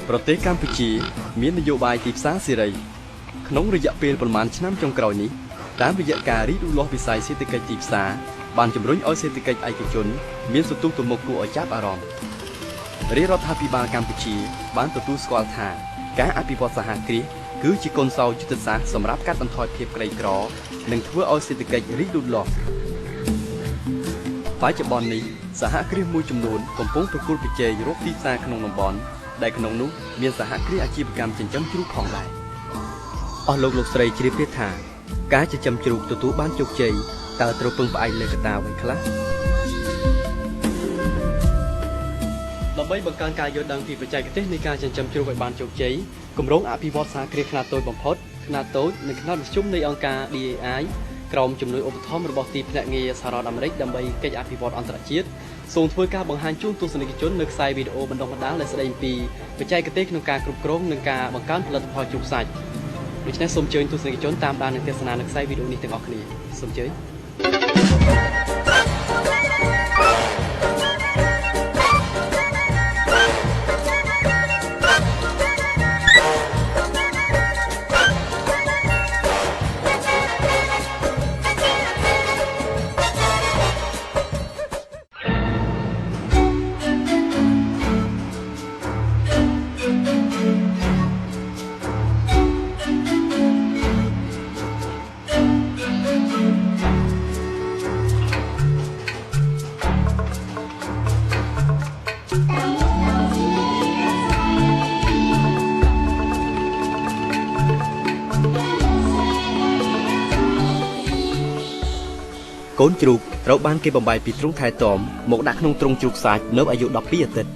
ប្រទេសកម្ពុជាមាននយោបាយទីផ្សារសេរីក្នុងរយៈពេលប្រមាណឆ្នាំចុងក្រោយនេះតាមរយៈការរីកលូតលាស់វិស័យសេដ្ឋកិច្ចទីផ្សារបានជំរុញឲ្យសេដ្ឋកិច្ចឯកជនមានសន្ទុះទៅមុខគួរឲ្យចាប់អារម្មណ៍រាជរដ្ឋាភិបាលកម្ពុជាបានទទួលស្គាល់ថាការអភិវឌ្ឍសហគ្រាសគឺជាកូនសោយុទ្ធសាស្ត្រសម្រាប់កាត់បន្ថយភាពក្រីក្រនិងធ្វើឲ្យសេដ្ឋកិច្ចរីកលូតលាស់បច្ចុប្បន្ននេះសហគ្រាសមួយចំនួនកំពុងប្រកួតប្រជែងរកទីផ្សារក្នុងតំបន់ដែលក្នុងនោះមានសហគ្រាសអាជីវកម្មចិញ្ចឹមជ្រូកផងដែរអស់លោកលោកស្រីជ្រាបទេថាការចិញ្ចឹមជ្រូកទទួលបានជោគជ័យតើត្រូវពឹងផ្អែកលើកត្តាអ្វីខ្លះដើម្បីបង្កើនការយល់ដឹងពីបច្ចេកទេសនៃការចិញ្ចឹមជ្រូកឲ្យបានជោគជ័យគម្រោងអភិវឌ្ឍសហគ្រាសខ្នាតតូចបំផុតខ្នាតតូចនិងខ្នាតមធ្យមនៃអង្គការ DAI ក្រោមជំនួយឧបត្ថម្ភរបស់ទីភ្នាក់ងារសហរដ្ឋអាមេរិកដើម្បីកិច្ចអភិវឌ្ឍអន្តរជាតិសូមធ្វើការបង្ហាញជូនទស្សនិកជននៅខ្សែវីដេអូបណ្ដុះបណ្ដាលដែលស្ដីអំពីបច្ចេកទេសក្នុងការគ្រប់គ្រងនិងការបង្កើនផលិតផលជ្រូកសាច់ដូច្នេះសូមអញ្ជើញទស្សនិកជនតាមដាននិងទស្សនានៅខ្សែវីដេអូនេះទាំងអស់គ្នាសូមអញ្ជើញកូនជ្រូកត្រូវបានគេបំបែកពីទ្រុងថែទាំមកដាក់ក្នុងទ្រុងជ្រូកសាច់នៅអាយុ12អាទិត្យ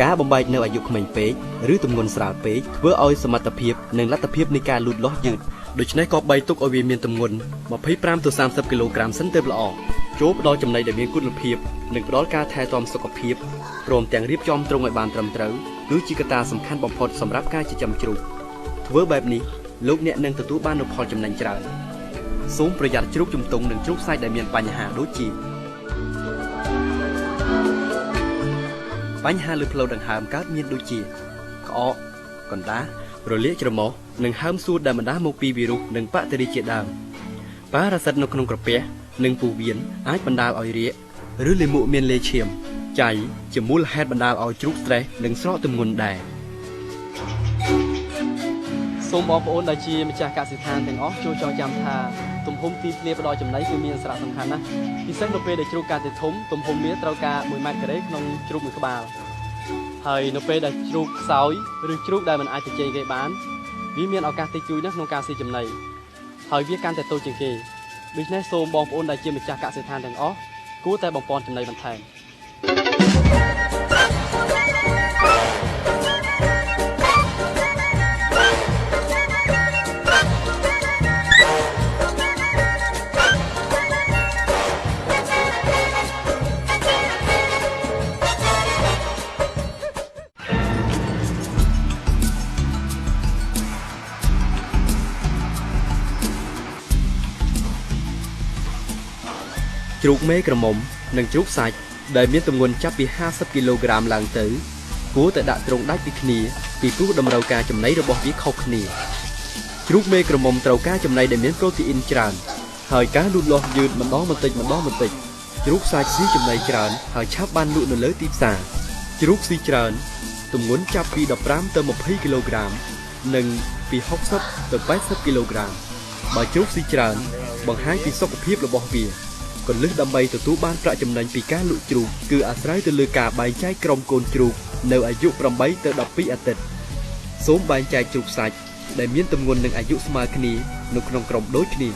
ការបំបែកនៅអាយុក្មេងពេកឬទម្ងន់ស្រាលពេកធ្វើឲ្យសមត្ថភាពនិងលទ្ធភាពនៃការលូតលាស់យឺតដូច្នេះក៏បីទុកឲ្យវាមានទម្ងន់25ទៅ30គីឡូក្រាមសិនទើបល្អចូលផ្ដល់ចំណីដែលមានគុណភាពនិងផ្ដល់ការថែទាំសុខភាពព្រមទាំងរៀបចំទ្រុងឲ្យបានត្រឹមត្រូវគឺជាកត្តាសំខាន់បំផុតសម្រាប់ការចិញ្ចឹមជ្រូកធ្វើបែបនេះលោកអ្នកនឹងទទួលបាននូវផលចំណេញច្រើនសូមប្រយ័ត្នជ្រូកជំទង់និងជ្រូកសាច់ដែលមានបញ្ហាដូចជាបញ្ហាលើផ្លូវដង្ហើមកើតមានដូចជាក្អកកណ្ដាស់រលាកច្រមុះនិងហើមសួតដែលបណ្ដាលមកពីវីរុសនិងបាក់តេរីជាដើមប៉ារ៉ាស៊ីតនៅក្នុងក្រពះនិងពោះវៀនអាចបណ្ដាលឲ្យរាកឬលាមកមានលេឈាមចៃជាមូលហេតុបណ្ដាលឲ្យជ្រូកស្រេះនិងស្រកទម្ងន់ដែរសូមបងប្អូនដែលជាម្ចាស់កសិដ្ឋានទាំងអស់ចូលចងចាំថាទំហំទីធ្លាផ្ដល់ចំណីគឺមានសារៈសំខាន់ណាស់ពិសេសនៅពេលដែលជ្រូកកាន់តែធំទំហំវាត្រូវការ1ម៉ែត្រការ៉េក្នុងជ្រូកមួយក្បាលហើយនៅពេលដែលជ្រូកខ្សោយឬជ្រូកដែលមិនអាចប្រជែងគេបានវាមានឱកាសតិចតួចណាស់ក្នុងការស៊ីចំណីហើយវាកាន់តែតូចជាងគេដូច្នេះសូមបងប្អូនដែលជាម្ចាស់កសិដ្ឋានទាំងអស់គួរតែបំពន់ចំណីបន្ថែមជ្រូកមេក្រមុំនិងជ្រូកសាច់ដែលមានទម្ងន់ចាប់ពី50គីឡូក្រាមឡើងទៅគួរតែដាក់ទ្រុងដាច់ពីគ្នាពីព្រោះតម្រូវការចំណីរបស់វាខុសគ្នាជ្រូកមេក្រមុំត្រូវការចំណីដែលមានប្រូតេអ៊ីនច្រើនហើយការលូតលាស់យឺតម្ដងបន្តិចម្ដងបន្តិចជ្រូកសាច់ស៊ីចំណីច្រើនហើយឆាប់បានលក់នៅលើទីផ្សារជ្រូកស៊ីច្រើនទម្ងន់ចាប់ពី15ទៅ20គីឡូក្រាមនិងពី60ទៅ80គីឡូក្រាមបើជ្រូកស៊ីច្រើនបង្ហាញពីសុខភាពរបស់វាកលឹះដើម្បីទទួលបានប្រាក់ចំណេញពីការលក់ជ្រូកគឺអាស្រ័យទៅលើការបែងចែកក្រុមកូនជ្រូកនៅអាយុ8ទៅ12អាទិត្យសូមបែងចែកជ្រូកសាច់ដែលមានទម្ងន់និងអាយុស្មើគ្នានៅក្នុងក្រុមដូចគ្នា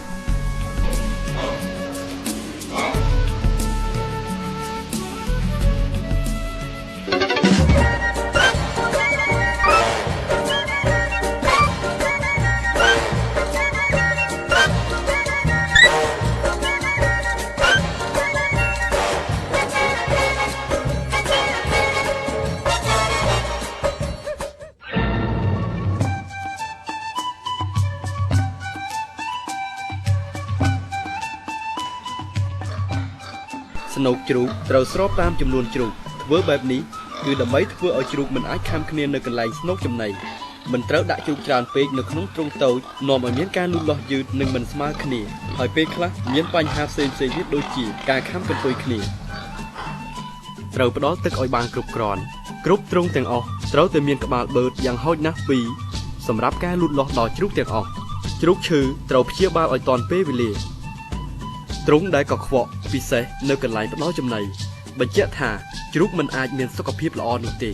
ស្នូកជ្រូកត្រូវស្របតាមចំនួនជ្រូកធ្វើបែបនេះ គឺដើម្បីធ្វើឲ្យជ្រូកមិនអាចខាំគ្នានៅកន្លែងស្នូកចំណីមិនត្រូវដាក់ជ្រូកច្រើនពេកនៅក្នុងទ្រុងតូចនាំឲ្យមានការលូតលាស់យឺតនិងមិនស្មើគ្នាហើយពេលខ្លះមានបញ្ហាផ្សេងៗទៀតដូចជាការខាំកន្ទុយគ្នាត្រូវផ្ដល់ទឹកឲ្យបានគ្រប់គ្រាន់គ្រប់ទ្រុងទាំងអស់ត្រូវតែមានក្បាលបឺតយ៉ាងហោចណាស់2សម្រាប់ការលូតលាស់ដល់ជ្រូកទាំងអស់ជ្រូកឈឺត្រូវព្យាបាលឲ្យទាន់ពេលវេលាទ្រុងដែលកខ្វក់ពិសេសនៅកន្លែងផ្ដល់ចំណីបញ្ជាក់ថាជ្រូកមិនអាចមានសុខភាពល្អនោះទេ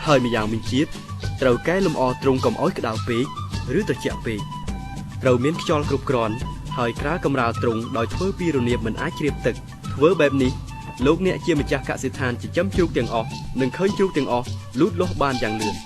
ហើយម្យ៉ាងវិញទៀតត្រូវកែលម្អទ្រុងកុំឲ្យក្តៅពេកឬត្រជាក់ពេកត្រូវមានខ្យល់គ្រប់គ្រាន់ហើយក្រាលកម្រាលទ្រុងដោយធ្វើពីរនាបមិនអាចជ្រាបទឹកធ្វើបែបនេះលោកអ្នកជាម្ចាស់កសិដ្ឋានចិញ្ចឹមជ្រូកទាំងអស់នឹងឃើញជ្រូកទាំងអស់លូតលាស់បានយ៉ាងលឿន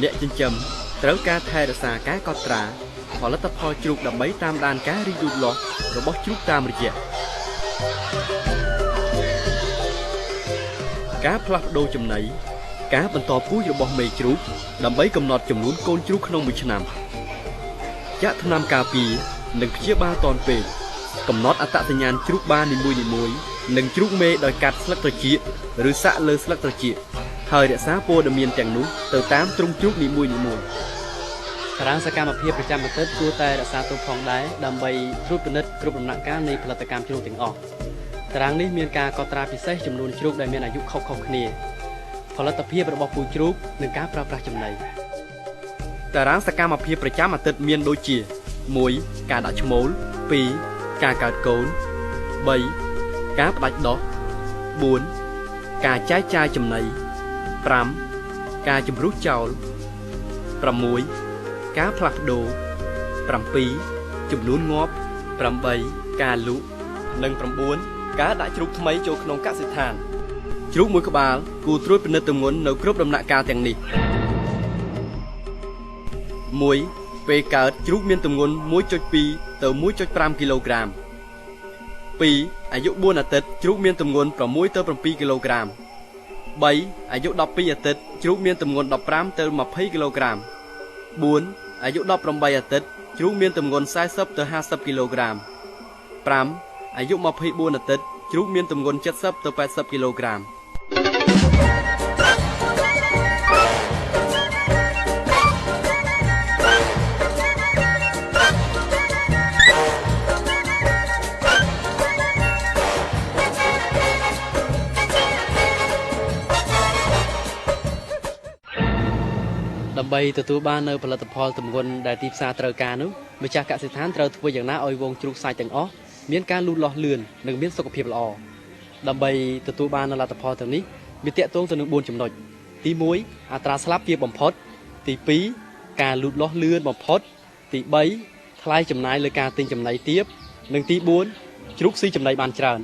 អ្នកចិញ្ចឹមត្រូវការថែរក្សាការកត់ត្រាផលិតផលជ្រូកដើម្បីតាមដានការរីកលូតលាស់របស់ជ្រូកតាមរយៈការផ្លាស់ប្ដូរចំណីការបន្តពូជរបស់មេជ្រូកដើម្បីកំណត់ចំនួនកូនជ្រូកក្នុងមួយឆ្នាំចាក់ថ្នាំការពារនិងព្យាបាលទាន់ពេលកំណត់អត្តសញ្ញាណជ្រូកបាននីមួយៗនិងជ្រូកមេដោយកាត់ស្លឹកត្រចៀកឬសាក់លើស្លឹកត្រចៀកហើយរក្សាព័ត៌មានទាំងនោះទៅតាមទ្រុងជ្រូកនីមួយៗតារាងសកម្មភាពប្រចាំអាទិត្យគួរតែរក្សាទុកផងដែរដើម្បីត្រួតពិនិត្យគ្រប់ដំណាក់កាលនៃផលិតកម្មជ្រូកទាំងអស់តារាងនេះមានការកត់ត្រាពិសេសចំនួនជ្រូកដែលមានអាយុខុសៗគ្នាផលិតភាពរបស់ពូជជ្រូកនិងការប្រើប្រាស់ចំណីតារាងសកម្មភាពប្រចាំអាទិត្យមានដូចជា1ការដាក់ឈ្មោល2ការកើតកូន3ការផ្ដាច់ដោះ4ការចែកចាយចំណី5ការជំរុះចោល6ការផ្លាស់ប្ដូរ7ចំនួនងាប់8ការលក់និង9ការដាក់ជ្រូកថ្មីចូលក្នុងកសិដ្ឋានជ្រូកមួយក្បាលគួរត្រួតពិនិត្យទម្ងន់នៅគ្រប់ដំណាក់កាលទាំងនេះ1ពេលកើតជ្រូកមានទម្ងន់ 1.2 ទៅ 1.5 គីឡូក្រាម2អាយុ4អាទិត្យជ្រូកមានទម្ងន់6ទៅ7គីឡូក្រាម3អាយុ12អាទិត្យជ្រូកមានទម្ងន់15ទៅ20គីឡូក្រាម4អាយុ18អាទិត្យជ្រូកមានទម្ងន់40ទៅ50គីឡូក្រាម5អាយុ24អាទិត្យជ្រូកមានទម្ងន់70ទៅ80គីឡូក្រាមដើម្បីទទួលបាននៅផលិតផលទម្ងន់ដែលទីផ្សារត្រូវការនោះម្ចាស់កសិដ្ឋានត្រូវធ្វើយ៉ាងណាឲ្យវងជ្រូកសាច់ទាំងអស់មានការលូតលាស់លឿននិងមានសុខភាពល្អដើម្បីទទួលបាននូវលទ្ធផលទាំងនេះវាទាក់ទងទៅនឹង4ចំណុចទី1អត្រាស្លាប់ទាបបំផុតទី2ការលូតលាស់លឿនបំផុតទី3ថ្លៃចំណាយលើការទិញចំណីទាបនិងទី4ជ្រូកស៊ីចំណីបានច្រើន